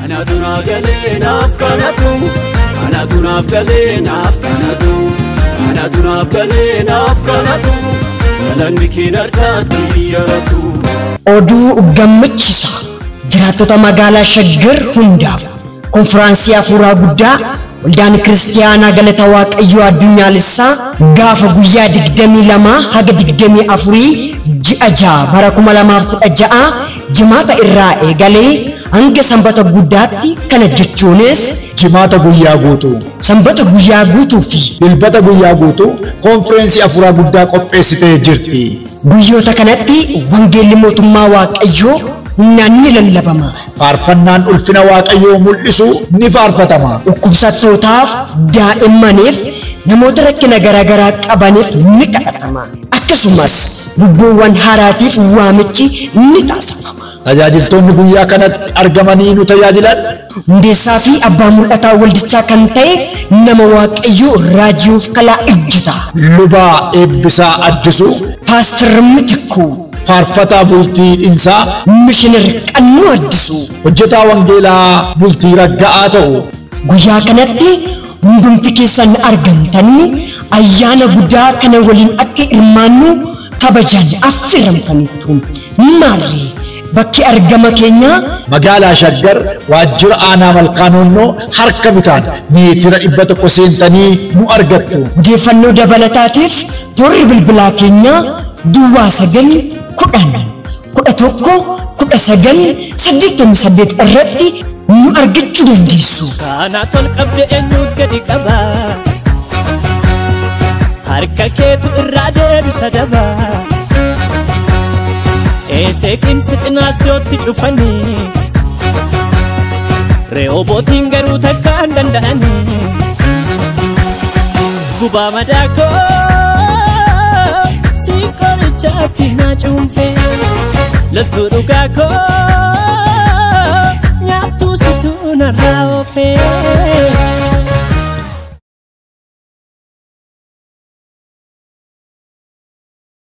Kanatu naaf galee naaf kanatu, kanatu naaf galee naaf kanatu, kanatu naaf galee naaf kanatu, galanni keen harkaatti yaratu. Oduu gammachiisaa jiraattota magaalaa Shaggar hundaaf, konfiraansii hafuuraa guddaa Waldaan Kiristiyaanaa Galata Waaqayyoo Addunyaalessaa gaafa guyyaa 22 haga 24 ji'a 6 bara 2016 Jimaata irraa eegalee hanga Sanbata guddaatti, kana jechuunis Jimaata guyyaa guutuu, Sanbata guyyaa guutuu fi Dilbata guyyaa guutuu konfireensii hafuuraa guddaa qopheessitee jirti. Guyyoota kanatti wangeelli mootummaa Waaqayyoo humnaan ni lallabama. Faarfannaan ulfina Waaqayyoo mul'isu ni faarfatama. Dhukkubsattootaaf, daa'immaniif, namoota rakkina garaagaraa qabaniif ni kadhatama. Akkasumas lubbuuwwan haaraatiif waamichi ni taasifama. Tajaajiltoonni guyyaa kanatti argamanii nu tajaajilan: Hundeessaa fi abbaa mul'ataa waldichaa kan ta'e nama Waaqayyoo Raajiif Kalaa Ijjitaa, Lubaa Eebbisaa Addisuu, Paaster Mitikkuu, Faarfataa Bultii Dhinsaa, Mishinar Qannoo Addisuu, hojjetaa wangeelaa Bultii Ragga'aa ta'u. Guyyaa kanatti hundumti keessan argamtanii ayyaana guddaa kana waliin akka hirmaannu kabajaan affeeramtaniittu. Maarree, bakki argama keenyaa magaalaa Shaggar, waajjira aanaa Malkaa Noonnoo harka bitaan meetira 100 seentanii nu argattu. Odeeffannoo dabalataatiif toorri bilbilaa keenyaa 09 10 11 19 88 irratti nu argachuu dandeessu. Kaanaa tol qabde eenyuut gadi qaba? Harka keetu irraa deebisa daba. Eeseeqiin sixinaasiyootti cufanii, Re'oobootiin garuu takka hin danda'anii. Gubaa madaakoo si qorichaatti naa cuunfee, loltuu dhugaa koo nyaattuu situu narraa oofee.